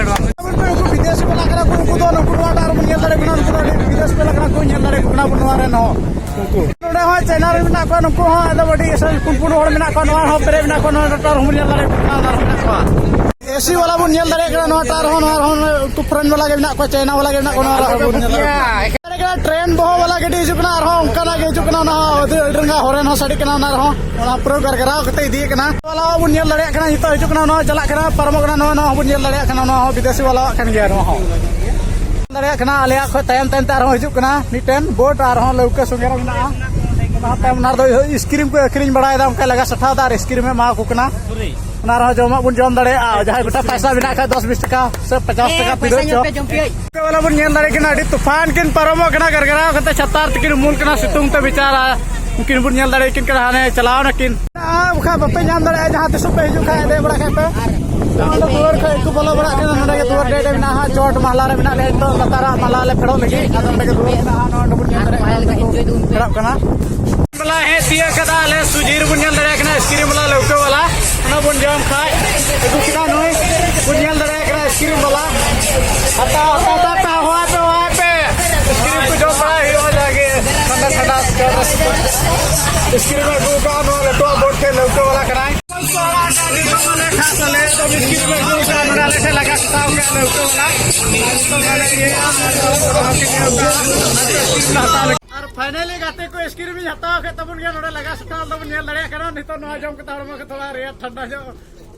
ᱩᱱᱠᱩ ᱵᱤᱫᱮᱥᱤ ᱵᱟᱞᱟ ᱠᱟᱱᱟ ᱠᱚ, ᱩᱱᱠᱩ ᱫᱚ ᱱᱩᱠᱩ ᱱᱚᱣᱟ ᱴᱟᱜ ᱨᱮᱵᱚᱱ ᱧᱮᱞ ᱫᱟᱲᱮᱭᱟᱜ ᱠᱟᱱᱟ, ᱩᱱᱠᱩ ᱫᱚ ᱟᱹᱰᱤ ᱵᱤᱫᱮᱥ ᱵᱟᱞᱟ ᱠᱟᱱᱟ ᱠᱚ, ᱧᱮᱞ ᱫᱟᱲᱮᱭᱟᱜ ᱠᱟᱱᱟ ᱵᱚᱱ ᱱᱚᱣᱟ ᱨᱮᱱ ᱦᱚᱸ᱾ ᱩᱱᱠᱩ ᱱᱚᱰᱮ ᱦᱚᱸ ᱪᱟᱭᱱᱟ ᱨᱮ ᱢᱮᱱᱟᱜ ᱠᱚᱣᱟ, ᱱᱩᱠᱩ ᱦᱚᱸ ᱟᱫᱚ ᱟᱹᱰᱤ ᱮᱥᱮᱞ ᱯᱩᱱ ᱯᱩᱱ ᱦᱚᱲ ᱢᱮᱱᱟᱜ ᱠᱚᱣᱟ, ᱱᱚᱣᱟ ᱦᱚᱸ ᱯᱮᱨᱮᱡ ᱢᱮᱱᱟᱜ ᱠᱚᱣᱟ, ᱱᱚᱣᱟ ᱴᱟᱜ ᱨᱮᱦᱚᱸ ᱵᱚᱱ ᱧᱮᱞ ᱫᱟᱲᱮᱭᱟᱜ ᱠᱟᱱᱟ, ᱚᱱᱟ ᱨᱮᱦᱚᱸ ᱢᱮᱱᱟᱜ ᱠᱚᱣᱟ᱾ ᱮᱥᱤ ᱵᱟᱞᱟ ᱵᱚᱱ ᱧᱮᱞ ᱫᱟᱲᱮᱭᱟᱜ ᱠᱟᱱᱟ, ᱱᱚᱣᱟ ᱴᱟᱜ ᱨᱮᱦᱚᱸ, ᱱᱚᱣᱟ ᱨᱮᱦᱚᱸ ᱩᱱᱠᱩ ᱯᱷᱚᱨᱮᱱ ᱵᱟᱞᱟ ᱜᱮ ᱢᱮᱱᱟᱜ ᱠᱚᱣᱟ, ᱪᱟᱭᱱᱟ ᱵᱟᱞᱟ ᱜᱮ ᱢᱮᱱᱟᱜ ᱠᱚᱣᱟ, ᱱᱚᱣᱟ ᱨᱮᱦᱚᱸ ᱵᱚᱱ ᱧᱮᱞ ᱫᱟᱲᱮᱭᱟᱜ ᱠᱟᱱᱟ᱾ ᱴᱨᱮᱱ ᱵᱚᱦᱚ ᱵᱟᱞᱟ ᱜᱟᱹᱰᱤ ᱦᱤᱡᱩᱜ ᱠᱟᱱᱟ, ᱟᱨᱦᱚᱸ ᱚᱱᱠᱟᱱᱟᱜ ᱜᱮ ᱦᱤᱡᱩᱜ ᱠᱟᱱᱟ, ᱚᱱᱟ ᱦᱚᱸ ᱟᱹᱰᱤ, ᱟᱹᱰᱤ ᱨᱟᱸᱜᱟᱣ ᱦᱚᱨᱮᱱ ᱦᱚᱸ ᱥᱟᱰᱮ ᱠᱟᱱᱟ, ᱚᱱᱟ ᱨᱮᱦᱚᱸ ᱚᱱᱟ ᱯᱩᱨᱟᱹ ᱜᱟᱨᱜᱟᱨᱟᱣ ᱠᱟᱛᱮ ᱤᱫᱤᱭᱮ ᱠᱟᱱᱟ᱾ ᱵᱟᱞᱟ ᱦᱚᱸ ᱵᱚᱱ ᱧᱮᱞ ᱫᱟᱲᱮᱭᱟᱜ ᱠᱟᱱᱟ, ᱱᱤᱛᱚᱜ ᱦᱤᱡᱩᱜ ᱠᱟᱱᱟ, ᱱᱚᱣᱟ ᱪᱟᱞᱟᱜ ᱠᱟᱱᱟ, ᱯᱟᱨᱚᱢᱚᱜ ᱠᱟᱱᱟ, ᱱᱚᱣᱟ, ᱱᱚᱣᱟ ᱦᱚᱸ ᱵᱚᱱ ᱧᱮᱞ ᱫᱟᱲᱮᱭᱟᱜ ᱠᱟᱱᱟ, ᱱᱚᱣᱟ ᱦᱚᱸ ᱵᱤᱫᱮᱥᱤ ᱵᱟᱞᱟᱣᱟᱜ ᱠᱟᱱ ᱜᱮᱭᱟ ᱱᱚᱣᱟ ᱦᱚᱸ᱾ ᱧᱮᱞ ᱫᱟᱲᱮᱭᱟᱜ ᱠᱟᱱᱟ, ᱟᱞᱮᱭᱟᱜ ᱠᱷᱚᱡ ᱛᱟᱭᱚᱢ ᱛᱟᱭᱚᱢ ᱛᱮ ᱟᱨᱦᱚᱸ ᱦᱤᱡᱩᱜ ᱠᱟᱱᱟ ᱢᱤᱫᱴᱮᱱ ᱵᱳᱴ, ᱟᱨᱦᱚᱸ ᱞᱟᱹᱣᱠᱟᱹ ᱥᱚᱸᱜᱮ ᱨᱮ ᱢᱮᱱᱟᱜᱼᱟ᱾ ᱚᱱᱟ ᱛᱟᱭᱚᱢ ᱚᱱᱟ ᱨᱮᱫᱚ ᱟᱭᱥᱠᱨᱤᱢ ᱠᱚ ᱟᱹᱠᱷᱨᱤᱧ ᱵᱟᱲᱟᱭᱮᱫᱟ, ᱚᱱᱠᱟ ᱞᱟᱜᱟ ᱥᱟᱴᱷᱟᱣ ᱮᱫᱟ ᱟᱨ ᱟᱭᱥᱠᱨᱤᱢ ᱮ ᱮᱢᱟ ᱠᱚ ᱠᱟᱱᱟ᱾ ᱚᱱᱟ ᱨᱮᱦᱚᱸ ᱡᱚᱢᱟᱜ ᱵᱚᱱ ᱡᱚᱢ ᱫᱟᱲᱮᱭᱟᱜᱼᱟ, ᱡᱟᱦᱟᱸᱭ ᱵᱮᱴᱟ ᱯᱟᱭᱥᱟ ᱢᱮᱱᱟᱜ ᱠᱷᱟᱡ ᱫᱚᱥ ᱵᱤᱥ ᱴᱟᱠᱟ ᱥᱮ ᱯᱚᱪᱟᱥ ᱴᱟᱠᱟ ᱯᱤᱫᱟᱹᱨ ᱪᱚ᱾ ᱵᱟᱞᱟ ᱵᱚᱱ ᱧᱮᱞ ᱫᱟᱲᱮᱭᱟᱜ ᱠᱟᱱᱟ, ᱟᱹᱰᱤ ᱛᱩᱯᱷᱟᱱ ᱠᱤᱱ ᱯᱟᱨᱚᱢᱚᱜ ᱠᱟᱱᱟ, ᱜᱟᱨᱜᱟᱨᱟᱣ ᱠᱟᱛᱮ ᱪᱷᱟᱛᱟᱨ ᱛᱮᱠᱤᱱ ᱩᱢᱩᱞ ᱠᱟᱱᱟ ᱥᱤᱛᱩᱝ ᱛᱮ ᱵᱮᱪᱟᱨᱟ᱾ ᱩᱱᱠᱤᱱ ᱵᱚᱱ ᱧᱮᱞ ᱫᱟᱲᱮᱭᱟᱠᱤᱱ ᱠᱟᱱᱟ, ᱦᱟᱱᱮ ᱪᱟᱞᱟᱣ ᱱᱟᱠᱤᱱ᱾ ᱟᱨ ᱵᱟᱠᱷᱟᱡ ᱵᱟᱯᱮ ᱧᱟᱢ ᱫᱟᱲᱮᱭᱟᱜᱼᱟ, ᱡᱟᱦᱟᱸ ᱛᱤᱥᱚᱜ ᱯᱮ ᱦᱤᱡᱩᱜ ᱠᱷᱟᱡ ᱫᱮᱡ ᱵᱟᱲᱟ ᱠᱷᱟᱡ ᱯᱮ᱾ ᱱᱚᱰᱮ ᱫᱩᱣᱟᱹᱨ ᱠᱷᱚᱡ ᱠᱚ ᱵᱚᱞᱚ ᱵᱟᱲᱟᱜ ᱠᱟᱱᱟ, ᱱᱚᱰᱮ ᱜᱮ ᱫᱩᱣᱟᱹᱨ ᱰᱮ ᱰᱮ ᱢᱮᱱᱟᱜᱼᱟ, ᱪᱚᱴ ᱢᱟᱦᱞᱟ ᱨᱮ ᱢᱮᱱᱟᱜ ᱞᱮᱭᱟ ᱱᱤᱛᱚᱜ, ᱞᱟᱛᱟᱨᱟᱜ ᱢᱟᱦᱞᱟ ᱞᱮ ᱯᱷᱮᱰᱚᱜ ᱞᱟᱹᱜᱤᱫ᱾ ᱟᱫᱚ ᱱᱚᱰᱮ ᱜᱮ ᱫᱩᱣᱟᱹᱨ ᱢᱮᱱᱟᱜᱼᱟ, ᱱᱚᱰᱮ ᱵᱚᱱ ᱧᱮᱞ ᱫᱟᱲᱮᱭᱟᱜ ᱠᱟᱱᱟ, ᱱᱚᱰᱮ ᱠᱚ ᱯᱷᱮᱰᱚᱜ ᱠᱟᱱᱟ᱾ ᱵᱟᱞᱟ ᱦᱮᱸ, ᱛᱤᱭᱟᱹᱜ ᱠᱟᱫᱟ ᱞᱮ ᱥᱩᱡᱤᱨ ᱵᱚᱱ ᱧᱮᱞ ᱫᱟᱲᱮᱭᱟᱜ ᱠᱟᱱᱟ, ᱟᱭᱤᱥᱠᱨᱤᱢ ᱵᱟᱞᱟ, ᱞᱟᱹᱣᱠᱟᱹ ᱵᱟᱞᱟ᱾ ᱚᱱᱟ ᱵᱚᱱ ᱡᱚᱢ ᱠᱷᱟᱡ ᱟᱹᱜᱩ ᱠᱮᱫᱟ ᱱᱩᱭ, ᱵᱚᱱ ᱧᱮᱞ ᱫᱟᱲᱮᱭᱟᱜ ᱠᱟᱱᱟ ᱟᱭᱤᱥᱠᱨᱤᱢ ᱵᱟᱞᱟ᱾ ᱦᱟᱛᱟᱣ, ᱦᱟᱛᱟᱣ, ᱦᱟᱛᱟᱣ, ᱦᱟᱛᱟᱣ, ᱦᱚᱦᱚ ᱟᱭ ᱯᱮ᱾ ᱟᱭᱤᱥᱠᱨᱤᱢ ᱠᱚ ᱡᱚᱢ ᱵᱟᱲᱟ ᱦᱩᱭᱩᱜᱼᱟ ᱡᱟᱜᱮ, ᱴᱷᱟᱱᱰᱟ ᱴᱷᱟᱱᱰᱟ᱾ ᱟᱭᱤᱥᱠᱨᱤᱢ ᱮ ᱟᱹᱜᱩ ᱠᱟᱜᱼᱟ ᱱᱚᱣᱟ ᱞᱟᱹᱴᱩᱣᱟᱜ ᱵᱳᱨᱰ ᱴᱷᱮᱱ, ᱞᱟᱹᱣᱠᱟᱹ ᱵᱟᱞᱟ ᱠᱟᱱᱟᱭ᱾ ᱟᱭᱤᱥᱠᱨᱤᱢ ᱮ ᱟᱹᱜᱩ ᱠᱟᱜᱼᱟ ᱱᱚᱰᱮ ᱟᱞᱮ ᱴᱷᱮᱱ ᱞᱟᱜᱟ ᱥᱟᱯᱲᱟᱣ ᱠᱟᱜᱼᱟ ᱞᱟᱹᱣᱠᱟᱹ ᱵᱟᱞᱟ᱾ ᱟᱨ finally ᱜᱟᱛᱮ ᱠᱚ ᱟᱭᱤᱥᱠᱨᱤᱢ ᱤᱧ ᱦᱟᱛᱟᱣ ᱠᱮᱫ ᱛᱟᱵᱚᱱ ᱜᱮᱭᱟ ᱱᱚᱰᱮ ᱞᱟᱜᱟ ᱥᱟᱯᱲᱟᱣ ᱛᱟᱵᱚᱱ ᱧᱮᱞ ᱫᱟᱲᱮᱭᱟᱜ ᱠᱟᱱᱟ᱾ ᱱᱤᱛᱚᱜ ᱱᱚᱣᱟ ᱡᱚᱢ ᱠᱟᱛᱮ ᱦᱚᱲᱢᱚ ᱠᱚ ᱛᱷᱚᱲᱟ ᱨᱮᱭᱟᱲ ᱴᱷᱟᱱᱰᱟ ᱧᱚᱜ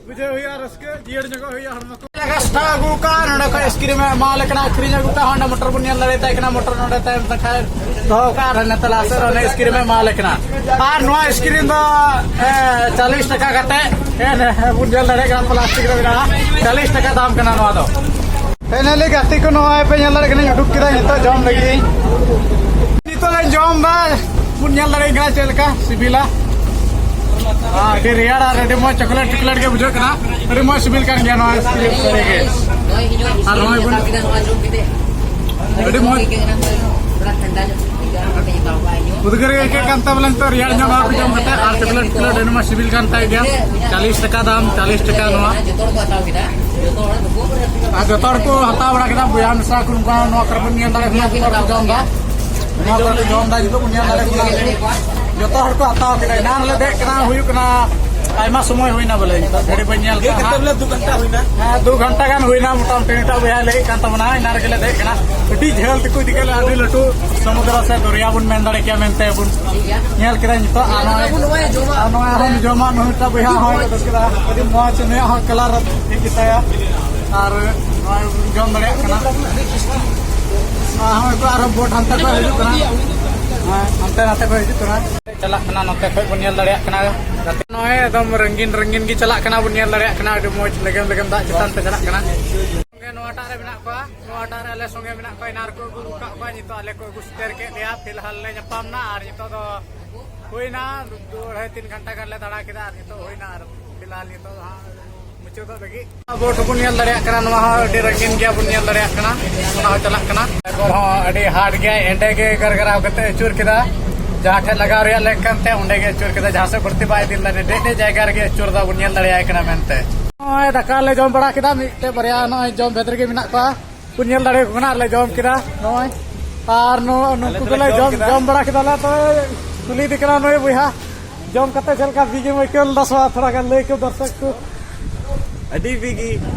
ᱵᱩᱡᱷᱟᱹᱣ ᱦᱩᱭᱩᱜᱼᱟ, ᱨᱟᱹᱥᱠᱟᱹ ᱡᱤᱭᱟᱹᱲ ᱧᱚᱜᱚᱜ ᱦᱩᱭᱩᱜᱼᱟ ᱦᱚᱲᱢᱚ ᱠᱚ᱾ ᱞᱟᱜᱟ ᱥᱟᱯᱲᱟᱣ ᱟᱹᱜᱩ ᱠᱟᱜᱼᱟ ᱱᱚᱰᱮ ᱠᱷᱚᱱ ᱟᱭᱤᱥᱠᱨᱤᱢ ᱮ ᱮᱢᱟ ᱞᱮ ᱠᱟᱱᱟ, ᱟᱹᱠᱷᱨᱤᱧ ᱟᱹᱜᱩ ᱠᱟᱜᱼᱟ ᱦᱚᱸ ᱚᱸᱰᱮ ᱢᱚᱴᱚᱨ ᱵᱚᱱ ᱧᱮᱞ ᱫᱟᱲᱮᱭᱟᱛᱟᱭ ᱠᱟᱱᱟ, ᱢᱚᱴᱚᱨ ᱱᱚᱰᱮ ᱛᱟᱭᱚᱢ ᱛᱮᱠᱷᱟᱭ ᱫᱚᱦᱚ ᱠᱟᱜᱼᱟ ᱟᱨ ᱦᱟᱱᱮ ᱛᱟᱞᱟ ᱥᱮᱫ ᱨᱮ ᱚᱱᱮ ᱟᱭᱤᱥᱠᱨᱤᱢ ᱮ ᱮᱢᱟ ᱞᱮ ᱠᱟᱱᱟ᱾ ᱟᱨ ᱱᱚᱣᱟ ᱟᱭᱤᱥᱠᱨᱤᱢ ᱫᱚ ᱮ, ᱪᱟᱞᱤᱥ ᱴᱟᱠᱟ ᱠᱟᱛᱮ ᱮ, ᱵᱚᱱ ᱧᱮᱞ ᱫᱟᱲᱮᱭᱟᱜ ᱠᱟᱱᱟ ᱯᱞᱟᱥᱴᱤᱠ ᱨᱮ ᱢᱮᱱᱟᱜᱼᱟ, ᱪᱟᱞᱤᱥ ᱴᱟᱠᱟ ᱫᱟᱢ ᱠᱟᱱᱟ ᱱᱚᱣᱟ ᱫᱚ᱾ Finally ᱜᱟᱛᱮ ᱠᱚ ᱱᱚᱜᱼᱚᱭ ᱯᱮ ᱧᱮᱞ ᱫᱟᱲᱮᱭᱟᱜ ᱠᱟᱱᱟ, ᱩᱰᱩᱠ ᱠᱮᱫᱟ ᱱᱤᱛᱚᱜ ᱡᱚᱢ ᱞᱟᱹᱜᱤᱫ ᱤᱧ᱾ ᱱᱤᱛᱚᱜ ᱞᱮ ᱡᱚᱢ ᱫᱟ, ᱵᱚᱱ ᱧᱮᱞ ᱫᱟᱲᱮᱭᱟᱜ ᱠᱟᱱᱟ ᱪᱮᱫ ᱞᱮᱠᱟ ᱥᱤᱵᱤᱞᱟ᱾ ᱟᱨ ᱟᱹᱰᱤ ᱨᱮᱭᱟᱲ ᱟᱨ ᱟᱹᱰᱤ ᱢᱚᱡᱽ ᱪᱚᱠᱞᱮᱴ ᱴᱚᱠᱞᱮᱴ ᱜᱮ ᱵᱩᱡᱷᱟᱹᱜ ᱠᱟᱱᱟ᱾ ᱟᱹᱰᱤ ᱢᱚᱡᱽ ᱥᱤᱵᱤᱞ ᱠᱟᱱ ᱜᱮᱭᱟ ᱱᱚᱣᱟ ᱟᱭᱤᱥᱠᱨᱤᱢ ᱥᱟᱹᱨᱤ ᱜᱮ᱾ ᱟᱨ ᱱᱚᱜᱼᱚᱭ ᱵᱚᱱ ᱟᱹᱰᱤ ᱢᱚᱡᱽ ᱩᱫᱽᱜᱟᱹᱨ ᱜᱮ ᱟᱹᱭᱠᱟᱹᱜ ᱠᱟᱱ ᱛᱟᱵᱚᱱᱟ ᱱᱤᱛᱚᱜ ᱨᱮᱭᱟᱲ ᱧᱚᱜ ᱱᱚᱣᱟ ᱠᱚ ᱡᱚᱢ ᱠᱟᱛᱮ᱾ ᱟᱨ ᱪᱚᱠᱞᱮᱴ ᱴᱚᱠᱞᱮᱴ ᱟᱹᱰᱤ ᱢᱚᱡᱽ ᱥᱤᱵᱤᱞ ᱠᱟᱱ ᱛᱟᱭ ᱜᱮᱭᱟ᱾ ᱪᱟᱞᱤᱥ ᱴᱟᱠᱟ ᱫᱟᱢ, ᱪᱟᱞᱤᱥ ᱴᱟᱠᱟ ᱱᱚᱣᱟ᱾ ᱟᱨ ᱡᱚᱛᱚ ᱦᱚᱲ ᱠᱚ ᱦᱟᱛᱟᱣ ᱵᱟᱲᱟ ᱠᱮᱫᱟ, ᱵᱚᱭᱦᱟ ᱢᱤᱥᱨᱟ ᱠᱚ ᱱᱚᱝᱠᱟ ᱱᱚᱣᱟ ᱠᱚᱨᱮ ᱵᱚᱱ ᱧᱮᱞ ᱫᱟᱲᱮᱭᱟᱜ ᱠᱟᱱᱟ, ᱡᱚᱛᱚ ᱦᱚᱲ ᱠᱚ ᱡᱚᱢ ᱮᱫᱟ᱾ ᱱᱚᱣᱟ ᱠᱚᱨᱮ ᱠᱚ ᱡᱚᱢ ᱮᱫᱟ, ᱡᱚᱛᱚ ᱵᱚᱱ ᱧᱮᱞ ᱫᱟᱲᱮᱭᱟᱜ ᱠᱟᱱᱟ᱾ ᱡᱚᱛᱚ ᱦᱚᱲ ᱠᱚ ᱦᱟᱛᱟᱣ ᱠᱮᱫᱟ᱾ ᱮᱱᱟᱱ ᱨᱮᱞᱮ ᱫᱮᱡ ᱠᱟᱱᱟ, ᱦᱩᱭᱩᱜ ᱠᱟᱱᱟ ᱟᱭᱢᱟ ᱥᱚᱢᱚᱭ ᱦᱩᱭᱱᱟ ᱵᱚᱞᱮ, ᱱᱤᱛᱚᱜ ᱜᱷᱟᱹᱲᱤ ᱵᱟᱹᱧ ᱧᱮᱞ ᱠᱟᱜᱼᱟ ᱦᱟᱸᱜ᱾ ᱦᱮᱸ, ᱫᱩ ᱜᱷᱚᱱᱴᱟ ᱜᱟᱱ ᱦᱩᱭᱱᱟ ᱢᱚᱴᱟᱢᱩᱴᱤ᱾ ᱱᱤᱛᱚᱜ ᱵᱚᱭᱦᱟ ᱞᱟᱹᱭᱮᱫ ᱠᱟᱱ ᱛᱟᱵᱚᱱᱟ, ᱮᱱᱟᱱ ᱨᱮᱜᱮ ᱞᱮ ᱫᱮᱡ ᱠᱟᱱᱟ᱾ ᱟᱹᱰᱤ ᱡᱷᱟᱹᱞ ᱛᱮᱠᱚ ᱤᱫᱤ ᱠᱮᱫ ᱞᱮᱭᱟ, ᱟᱹᱰᱤ ᱞᱟᱹᱴᱩ ᱥᱚᱢᱩᱫᱨᱚ ᱥᱮ ᱫᱚᱨᱭᱟ ᱵᱚᱱ ᱢᱮᱱ ᱫᱟᱲᱮ ᱠᱮᱭᱟ ᱢᱮᱱᱛᱮ ᱵᱚᱱ ᱧᱮᱞ ᱠᱮᱫᱟ᱾ ᱱᱤᱛᱚᱜ ᱟᱨ ᱱᱚᱜᱼᱚᱭ, ᱟᱨ ᱱᱚᱜᱼᱚᱭ ᱟᱨᱦᱚᱸ ᱡᱚᱢᱟᱜ ᱱᱩᱭᱴᱟᱜ ᱵᱚᱭᱦᱟ ᱦᱚᱸᱭ ᱨᱟᱹᱥᱠᱟᱹ ᱫᱟ᱾ ᱟᱹᱰᱤ ᱢᱚᱡᱽ ᱱᱩᱭᱟᱜ ᱦᱚᱸ ᱠᱟᱞᱟᱨ ᱴᱷᱤᱠ ᱜᱮᱛᱟᱭᱟ᱾ ᱟᱨ ᱱᱚᱜᱼᱚᱭ ᱡᱚᱢ ᱫᱟᱲᱮᱭᱟᱜ ᱠᱟᱱᱟ᱾ ᱟᱨ ᱦᱚᱸᱜᱼᱚᱭ ᱠᱚ ᱟᱨᱦᱚᱸ ᱵᱳᱴ ᱦᱟᱱᱛᱮ ᱠᱷᱚᱱ ᱦᱤᱡᱩᱜ ᱠᱟᱱᱟ᱾ ᱦᱮᱸ, ᱦᱟᱱᱛᱮ ᱱᱟᱛᱮ ᱠᱷᱚᱱ ᱦᱤᱡᱩᱜ ᱠᱟᱱᱟ᱾ ᱪᱟᱞᱟᱜ ᱠᱟᱱᱟ, ᱱᱚᱛᱮ ᱠᱷᱚᱱ ᱵᱚᱱ ᱧᱮᱞ ᱫᱟᱲᱮᱭᱟᱜ ᱠᱟᱱᱟ᱾ ᱱᱚᱜᱼᱚᱭ ᱮᱠᱫᱚᱢ ᱨᱚᱝᱜᱤᱱ ᱨᱚᱝᱜᱤᱱ ᱜᱮ ᱪᱟᱞᱟᱜ ᱠᱟᱱᱟ, ᱵᱚᱱ ᱧᱮᱞ ᱫᱟᱲᱮᱭᱟᱜ ᱠᱟᱱᱟ᱾ ᱟᱹᱰᱤ ᱢᱚᱡᱽ ᱞᱮᱜᱮᱢ ᱞᱮᱜᱮᱢ ᱫᱟᱜ ᱪᱮᱛᱟᱱ ᱛᱮ ᱪᱟᱞᱟᱜ ᱠᱟᱱᱟ᱾ ᱱᱚᱣᱟᱴᱟᱜ ᱨᱮ ᱢᱮᱱᱟᱜ ᱠᱚᱣᱟ, ᱱᱚᱣᱟᱴᱟᱜ ᱨᱮ ᱟᱞᱮ ᱥᱚᱸᱜᱮ ᱢᱮᱱᱟᱜ ᱠᱚᱣᱟ, ᱮᱱᱟᱱ ᱨᱮᱠᱚ ᱟᱹᱜᱩ ᱟᱠᱟᱫ ᱠᱚᱣᱟ, ᱱᱤᱛᱚᱜ ᱟᱞᱮ ᱠᱚ ᱟᱹᱜᱩ ᱥᱮᱴᱮᱨ ᱠᱮᱫ ᱞᱮᱭᱟ᱾ ᱯᱷᱤᱞᱦᱟᱞ ᱞᱮ ᱧᱟᱯᱟᱢ ᱱᱟ ᱟᱨ ᱱᱤᱛᱚᱜ ᱫᱚ ᱦᱩᱭᱱᱟ ᱫᱩ ᱟᱹᱲᱟᱹᱭ ᱛᱤᱱ ᱜᱷᱚᱱᱴᱟ ᱜᱟᱱ ᱞᱮ ᱫᱟᱬᱟ ᱠᱮᱫᱟ ᱟᱨ ᱱᱤᱛᱚᱜ ᱦᱩᱭᱱᱟ ᱟᱨ ᱯᱷᱤᱞᱦᱟᱞ ᱱᱤᱛᱚᱜ ᱫᱚ ᱦᱟᱸᱜ ᱢᱩᱪᱟᱹᱫᱚᱜ ᱞᱟᱹᱜᱤᱫ᱾ ᱵᱳᱴ ᱦᱚᱸᱵᱚᱱ ᱧᱮᱞ ᱫᱟᱲᱮᱭᱟᱜ ᱠᱟᱱᱟ, ᱱᱚᱣᱟ ᱦᱚᱸ ᱟᱹᱰᱤ ᱨᱚᱝᱜᱤᱱ ᱜᱮᱭᱟ, ᱵᱚᱱ ᱧᱮᱞ ᱫᱟᱲᱮᱭᱟᱜ ᱠᱟᱱᱟ, ᱚᱱᱟ ᱦᱚᱸ ᱪᱟᱞᱟᱜ ᱠᱟᱱᱟ᱾ ᱮᱨᱯᱚᱨ ᱦᱚᱸ ᱟᱹᱰᱤ ᱦᱟᱨᱰ ᱜᱮᱭᱟ, ᱮᱸᱰᱮ ᱜᱮ ᱜᱟᱨᱜᱟᱨᱟᱣ ᱠᱟᱛᱮ ᱟᱹᱪᱩᱨ ᱠᱮᱫᱟ᱾ ᱡᱟᱦᱟᱸ ᱴᱷᱮᱱ ᱞᱟᱜᱟᱣ ᱨᱮᱭᱟᱜ ᱞᱮᱱ ᱠᱟᱱ ᱛᱮ ᱚᱸᱰᱮ ᱜᱮ ᱟᱹᱪᱩᱨ ᱠᱮᱫᱟ, ᱡᱟᱦᱟᱸ ᱥᱮᱫ ᱵᱟᱹᱲᱛᱤ ᱵᱟᱭ ᱤᱫᱤ ᱞᱮᱫᱟ᱾ ᱰᱮᱡ ᱰᱮᱡ ᱡᱟᱭᱜᱟ ᱨᱮᱜᱮ ᱟᱹᱪᱩᱨ ᱫᱟ ᱵᱚᱱ ᱧᱮᱞ ᱫᱟᱲᱮᱭᱟᱭ ᱠᱟᱱᱟ ᱢᱮᱱᱛᱮ᱾ ᱱᱚᱜᱼᱚᱭ ᱫᱟᱠᱟ ᱞᱮ ᱡᱚᱢ ᱵᱟᱲᱟ ᱠᱮᱫᱟ, ᱢᱤᱫᱴᱮᱡ ᱵᱟᱨᱭᱟ ᱱᱚᱜᱼᱚᱭ ᱡᱚᱢ ᱵᱷᱮᱫ ᱨᱮᱜᱮ ᱢᱮᱱᱟᱜ ᱠᱚᱣᱟ᱾ ᱠᱚ ᱧᱮᱞ ᱫᱟᱲᱮᱭᱟᱠᱚ ᱠᱟᱱᱟ, ᱟᱨ ᱞᱮ ᱡᱚᱢ ᱠᱮᱫᱟ ᱱᱚᱜᱼᱚᱭ᱾ ᱟᱨ ᱱᱚ-, ᱱᱩᱠᱩ ᱫᱚᱞᱮ ᱡᱚᱢ ᱡᱚᱢ ᱵᱟᱲᱟ ᱠᱮᱫᱟ ᱞᱮ᱾ ᱛᱚ ᱠᱩᱞᱤ ᱤᱫᱤ ᱠᱟᱱᱟ ᱱᱩᱭ ᱵᱚᱭᱦᱟ, ᱡᱚᱢ ᱠᱟᱛᱮ ᱪᱮᱫ ᱞᱮᱠᱟ ᱵᱤᱜᱮᱢ ᱟᱹᱭᱠᱟᱹᱣ ᱞᱮᱫᱟ ᱥᱮ ᱵᱟᱝ? ᱛᱷᱚᱲᱟ ᱜᱟᱱ ᱞᱟᱹᱭ ᱠᱚ ᱫᱚᱨᱥᱚᱠ ᱠᱚ᱾ ᱟᱹᱰᱤ ᱵᱤᱜᱤ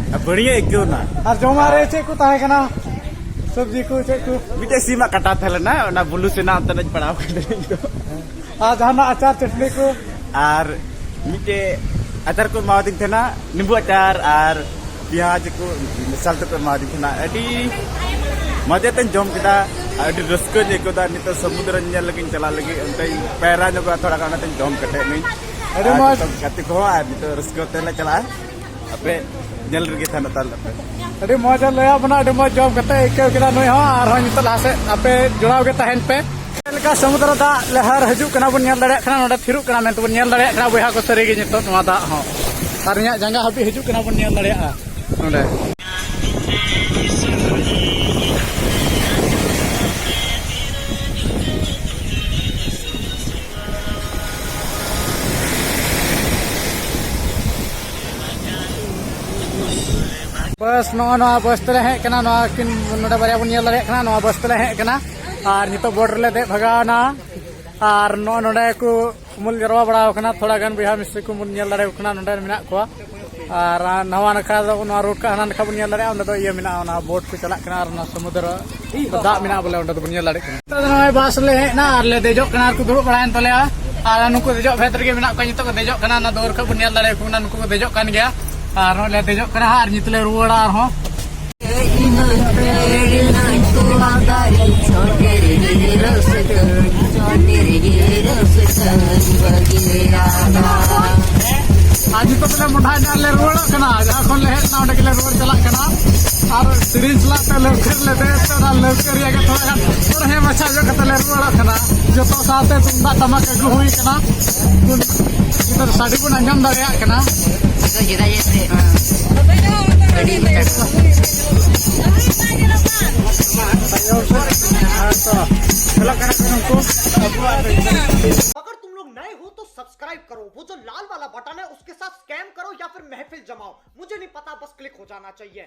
ᱵᱟᱹᱲᱤᱭᱟᱹ ᱟᱹᱭᱠᱟᱹᱣ ᱮᱱᱟ᱾ ᱟᱨ ᱡᱚᱢᱟᱜ ᱨᱮ ᱪᱮᱫ ᱠᱚ ᱛᱟᱦᱮᱸ ᱠᱟᱱᱟ? ᱥᱚᱵᱽᱡᱤ ᱠᱚ ᱪᱮᱫ ᱠᱚ? ᱢᱤᱫᱴᱮᱡ ᱥᱤᱢᱟᱜ ᱠᱟᱴᱟ ᱛᱟᱦᱮᱸ ᱞᱮᱱᱟ, ᱚᱱᱟ ᱵᱩᱞᱩ ᱥᱮᱱᱟ ᱚᱱᱛᱮ ᱱᱟᱜ ᱯᱟᱲᱟᱣ ᱠᱟᱱᱟ ᱤᱧ ᱫᱚ᱾ ᱟᱨ ᱡᱟᱦᱟᱱᱟᱜ ᱟᱪᱟᱨ ᱪᱟᱹᱴᱱᱤ ᱠᱚ? ᱟᱨ ᱢᱤᱫᱴᱮᱡ ᱟᱪᱟᱨ ᱠᱚ ᱮᱢᱟᱣᱟᱫᱤᱧ ᱛᱟᱦᱮᱱᱟ, ᱱᱤᱢᱵᱩ ᱟᱪᱟᱨ ᱟᱨ ᱯᱮᱸᱭᱟᱡᱽ ᱠᱚ ᱢᱮᱥᱟᱞ ᱛᱮᱠᱚ ᱮᱢᱟᱣᱟᱫᱤᱧ ᱛᱟᱦᱮᱱᱟ᱾ ᱟᱹᱰᱤ ᱢᱚᱡᱟ ᱛᱮᱧ ᱡᱚᱢ ᱠᱮᱫᱟ, ᱟᱹᱰᱤ ᱨᱟᱹᱥᱠᱟᱹᱧ ᱟᱹᱭᱠᱟᱹᱣ ᱫᱟ᱾ ᱱᱤᱛᱚᱜ ᱥᱚᱢᱩᱫᱨᱚ ᱧᱮᱞ ᱞᱟᱹᱜᱤᱫ ᱤᱧ ᱪᱟᱞᱟᱜ ᱞᱟᱹᱜᱤᱫ, ᱚᱱᱛᱮᱧ ᱯᱟᱭᱨᱟ ᱧᱚᱜᱚᱜᱼᱟ ᱛᱷᱚᱲᱟ ᱜᱟᱱ, ᱚᱱᱟᱛᱮᱧ ᱡᱚᱢ ᱠᱮᱴᱮᱡ ᱱᱟᱹᱧ᱾ ᱟᱹᱰᱤ ᱟᱨ ᱢᱚᱡᱽ᱾ ᱡᱚᱛᱚ ᱜᱟᱛᱮ ᱠᱚᱦᱚᱸ, ᱟᱨ ᱱᱤᱛᱚᱜ ᱨᱟᱹᱥᱠᱟᱹ ᱛᱮᱞᱮ ᱪᱟᱞᱟᱜᱼᱟ᱾ ᱟᱯᱮ ᱧᱮᱞ ᱨᱮᱜᱮ ᱛᱟᱦᱮᱱᱚᱜ ᱛᱟᱞᱮ ᱯᱮ᱾ ᱟᱹᱰᱤ ᱢᱚᱡᱽ ᱮ ᱞᱟᱹᱭᱟᱫ ᱵᱚᱱᱟ, ᱟᱹᱰᱤ ᱢᱚᱡᱽ ᱡᱚᱢ ᱠᱟᱛᱮ ᱟᱹᱭᱠᱟᱹᱣ ᱠᱮᱫᱟ ᱱᱩᱭ ᱦᱚᱸ᱾ ᱟᱨᱦᱚᱸ ᱱᱤᱛᱚᱜ ᱞᱟᱦᱟ ᱥᱮᱫ ᱟᱯᱮ ᱡᱚᱲᱟᱣ ᱜᱮ ᱛᱟᱦᱮᱱ ᱯᱮ᱾ ᱪᱮᱫ ᱞᱮᱠᱟ ᱥᱚᱢᱩᱫᱨᱚ ᱫᱟᱜ ᱞᱮᱦᱟᱨ ᱦᱤᱡᱩᱜ ᱠᱟᱱᱟ ᱵᱚᱱ ᱧᱮᱞ ᱫᱟᱲᱮᱭᱟᱜ ᱠᱟᱱᱟ, ᱱᱚᱰᱮ ᱛᱷᱤᱨᱚᱜ ᱠᱟᱱᱟ ᱢᱮᱱᱛᱮ ᱵᱚᱱ ᱧᱮᱞ ᱫᱟᱲᱮᱭᱟᱜ ᱠᱟᱱᱟ ᱵᱚᱭᱦᱟ ᱠᱚ, ᱥᱟᱹᱨᱤ ᱜᱮ ᱱᱤᱛᱚᱜ ᱱᱚᱣᱟ ᱫᱟᱜ ᱦᱚᱸ ᱟᱨ ᱤᱧᱟᱹᱜ ᱡᱟᱸᱜᱟ ᱦᱟᱹᱵᱤᱡ ᱦᱤᱡᱩᱜ ᱠᱟᱱᱟ ᱵᱚᱱ ᱧᱮᱞ ᱫᱟᱲᱮᱭᱟᱜᱼᱟ ᱱᱚᱰᱮ᱾ ᱵᱟᱥ, ᱱᱚᱜᱼᱚ ᱱᱚᱣᱟ ᱵᱟᱥ ᱛᱮᱞᱮ ᱦᱮᱡ ᱠᱟᱱᱟ᱾ ᱱᱚᱣᱟ ᱠᱤᱱ ᱱᱚᱰᱮ ᱵᱟᱨᱭᱟ ᱵᱚᱱ ᱧᱮᱞ ᱫᱟᱲᱮᱭᱟᱜ ᱠᱟᱱᱟ, ᱱᱚᱣᱟ ᱵᱟᱥ ᱛᱮᱞᱮ ᱦᱮᱡ ᱠᱟᱱᱟ᱾ ᱟᱨ ᱱᱤᱛᱚᱜ ᱵᱳᱴ ᱨᱮᱞᱮ ᱫᱮᱡ ᱵᱷᱟᱜᱟᱣ ᱮᱱᱟ᱾ ᱟᱨ ᱱᱚᱜᱼᱚ ᱱᱚᱰᱮ ᱠᱚ ᱩᱢᱩᱞ ᱡᱟᱨᱣᱟ ᱵᱟᱲᱟ ᱟᱠᱟᱱᱟ᱾ ᱛᱷᱚᱲᱟ ᱜᱟᱱ ᱵᱚᱭᱦᱟ ᱢᱤᱥᱨᱤ ᱠᱚ ᱵᱚᱱ ᱧᱮᱞ ᱫᱟᱲᱮᱭᱟᱠᱚ ᱠᱟᱱᱟ, ᱱᱚᱰᱮ ᱢᱮᱱᱟᱜ ᱠᱚᱣᱟ᱾ ᱟᱨ ᱱᱟᱣᱟ ᱱᱟᱠᱷᱟ ᱫᱚ ᱱᱚᱣᱟ ᱨᱳᱰ ᱠᱚ ᱦᱟᱱᱟ ᱱᱟᱠᱷᱟ ᱵᱚᱱ ᱧᱮᱞ ᱫᱟᱲᱮᱭᱟᱜᱼᱟ, ᱚᱸᱰᱮ ᱫᱚ ᱤᱭᱟᱹ ᱢᱮᱱᱟᱜᱼᱟ, ᱚᱱᱟ ᱵᱳᱴ ᱠᱚ ᱪᱟᱞᱟᱜ ᱠᱟᱱᱟ ᱟᱨ ᱚᱱᱟ ᱥᱚᱢᱩᱫᱨᱚ ᱫᱟᱜ ᱢᱮᱱᱟᱜᱼᱟ ᱵᱚᱞᱮ, ᱚᱸᱰᱮ ᱫᱚᱵᱚᱱ ᱧᱮᱞ ᱫᱟᱲᱮᱭᱟᱜ ᱠᱟᱱᱟ᱾ ᱱᱤᱛᱚᱜ ᱫᱚ ᱱᱚᱜᱼᱚᱭ ᱵᱟᱥ ᱨᱮᱞᱮ ᱦᱮᱡ ᱮᱱᱟ ᱟᱨ ᱞᱮ ᱫᱮᱡᱚᱜ ᱠᱟᱱᱟ, ᱟᱨ ᱠᱚ ᱫᱩᱲᱩᱵ ᱵᱟᱲᱟᱭᱮᱱ ᱛᱟᱞᱮᱭᱟ᱾ ᱟᱨ ᱱᱩᱠᱩ ᱫᱮᱡᱚᱜ ᱯᱷᱮᱰ ᱨᱮᱜᱮ ᱢᱮᱱᱟᱜ ᱠᱚᱣᱟ, ᱱᱤᱛᱚᱜ ᱠᱚ ᱫᱮᱡᱚᱜ ᱠᱟᱱᱟ᱾ ᱚᱱᱟ ᱫᱩᱣᱟᱹᱨ ᱠᱷᱚᱡ ᱵᱚᱱ ᱧᱮᱞ ᱫᱟᱲᱮᱭᱟᱠᱚ ᱠᱟᱱᱟ, ᱱᱩᱠᱩ ᱠᱚ ᱫᱮᱡᱚᱜ ᱠᱟᱱ ᱜᱮᱭᱟ᱾ ᱟᱨ ᱱᱚᱜᱼᱚᱭ ᱞᱮ ᱫᱮᱡᱚᱜ ᱠᱟᱱᱟ ᱦᱟᱸᱜ, ᱟᱨ ᱱᱤᱛ ᱞᱮ ᱨᱩᱣᱟᱹᱲᱟ ᱟᱨᱦᱚᱸ᱾ ᱟᱨ ᱱᱤᱛᱚᱜ ᱫᱚᱞᱮ ᱢᱚᱰᱷᱟ ᱧᱚᱜ ᱞᱮ ᱨᱩᱣᱟᱹᱲᱚᱜ ᱠᱟᱱᱟ, ᱡᱟᱦᱟᱸ ᱠᱷᱚᱱ ᱞᱮ ᱦᱮᱡ ᱞᱮᱱᱟ ᱚᱸᱰᱮ ᱜᱮᱞᱮ ᱨᱩᱣᱟᱹᱲ ᱪᱟᱞᱟᱜ ᱠᱟᱱᱟ᱾ ᱟᱨ ᱥᱮᱨᱮᱧ ᱥᱟᱞᱟᱜ ᱛᱮ ᱞᱟᱹᱣᱠᱟᱹ ᱨᱮᱞᱮ ᱫᱮᱡ ᱮᱱᱟ, ᱞᱟᱹᱣᱠᱟᱹ ᱨᱮᱭᱟᱜ ᱜᱮ ᱛᱷᱚᱲᱟ ᱜᱟᱱ ᱛᱚᱨᱦᱮ ᱢᱟᱪᱷᱟ ᱧᱚᱜ ᱠᱟᱛᱮ ᱞᱮ ᱨᱩᱣᱟᱹᱲᱚᱜ ᱠᱟᱱᱟ᱾ ᱡᱚᱛᱚ ᱥᱟᱶᱛᱮ ᱛᱩᱢᱫᱟᱜ ᱴᱟᱢᱟᱠ ᱟᱹᱜᱩ ᱦᱩᱭ ᱠᱟᱱᱟ, ᱱᱤᱛᱚᱜ ᱥᱟᱰᱮ ᱵᱚᱱ ᱟᱸᱡᱚᱢ ᱫᱟᱲᱮᱭᱟᱜ ᱠᱟᱱᱟ᱾ ᱪᱮᱫᱟᱜ ᱡᱮ ᱦᱮᱸ᱾ ᱟᱹᱰᱤ ᱪᱟᱞᱟᱜ ᱠᱟᱱᱟ ᱠᱚ ᱱᱩᱠᱩ᱾ अगर तुम लोग नए हो तो सब्सक्राइब करो, वो जो लाल वाला बटन है उसके साथ स्कैम करो या फिर महफिल जमाओ, मुझे नहीं पता, बस क्लिक हो जाना चाहिए।